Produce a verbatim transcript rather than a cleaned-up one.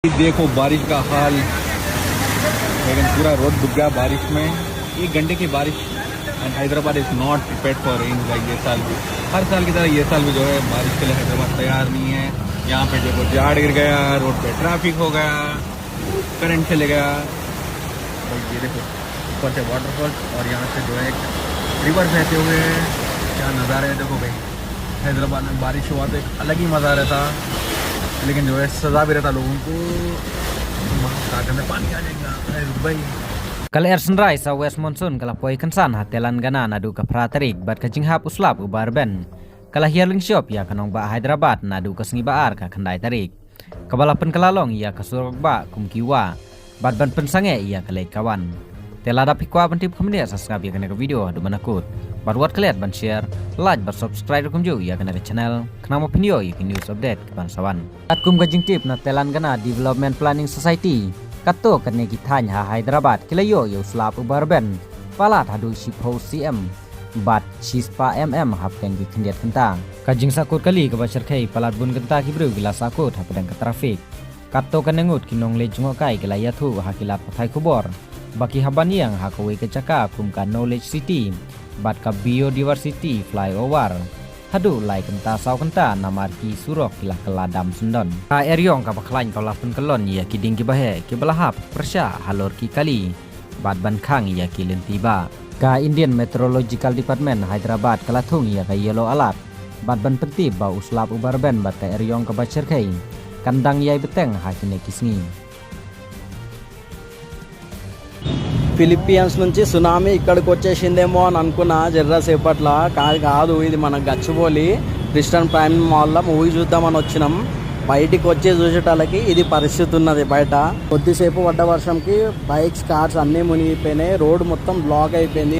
देखो बारिश का हाल, लेकिन पूरा रोड डूब गया बारिश में। एक घंटे की बारिश, and Hyderabad is not prepared for rain भाई। ये साल भी, हर साल की तरह ये साल भी जो है बारिश के लिए हैदराबाद तैयार नहीं है। यहाँ पे देखो झाड़ गिर गया, रोड पे ट्रैफिक हो गया, करंट चले गया। भाई ये देखो, ऊपर से वाटरफॉल और यहाँ से जो है एक रिवर बहते हुए, क्या नज़ारा है। देखो भाई, हैदराबाद में बारिश हुआ तो एक अलग ही मज़ा रहता, लेकिन जो है सज़ा भी रहता लोगों को। माफ कर देना, पानी आ जाएगा। अरे भाई। Ka lyer synrai South West Monsoon ka la poi kynsan ha Telangana naduh ka phra tarik, bad ka jinghap u slap uba rben ka la hiar lyngshop ïa ka nongbah Hyderabad naduh ka sngi ba ar ka khyndai tarik, kaba la pynkylla long ïa ka surok bah kum ki wah, bad ban pynsangeh ïa ka leit ka wan. Te lada phi kwah ban tip kham bniah, sa sngap ïa kane ka video haduh ban da kut, bad wat klet ban share, like bad subscribe kumjuh ïa kane ka channel, khnang ba phin ïoh ïa ki news update kiban sa wan. Katkum ka jingtip na Telangana Development Planning Society, katto katne ki thaiñ ha Hyderabad ki la ïoh ïa u slap uba rben palat haduh shiphew cm bad shispah mm hapdeng ki khyndiat kynta. Ka jingsahkut kali kaba shyrkhei palat bun kynta ki briew ki la sahkut hapdeng ka trafik. Katto katne ngut ki nongleit jngohkai ki la ïathuh ha ki lad pathai khubor ba ki hap ban ïeng ha kawei ka jaka kum ka Knowledge City bad ka Biodiversity Flyover haduh lai kynta saw kynta namar ki surok ki la kylla dam syndon. Ka eriong kaba khlaiñ ka la pynkyllon ïa ki dieng kiba heh kiba la hap pyrshah halor ki kali bad ban khang ïa ki lynti bah. Ka Indian Meteorological Department Hyderabad ka la thung ïa ka yellow alert bad ban pyntip ba u slap uba rben bad ka eriong kaba shyrkhei kan dang ïai bteng ha kine ki sngi. ఫిలిప్పీన్స్ నుంచి సునామీ ఇక్కడికి వచ్చేసిందేమో అని అనుకున్నా జర్రా సేపట్ల. కాదు, కాదు, ఇది మన గచ్చిబౌలి క్రిస్టియన్ ప్రైమ్ మాల్లో మూవీ చూద్దామని వచ్చినాం. బయటికి వచ్చి చూసేటలకి ఇది పరిస్థితి ఉన్నది బయట. కొద్దిసేపు పడ్డ వర్షంకి బైక్స్, కార్స్ అన్నీ మునిగిపోయినాయి. రోడ్డు మొత్తం బ్లాక్ అయిపోయింది.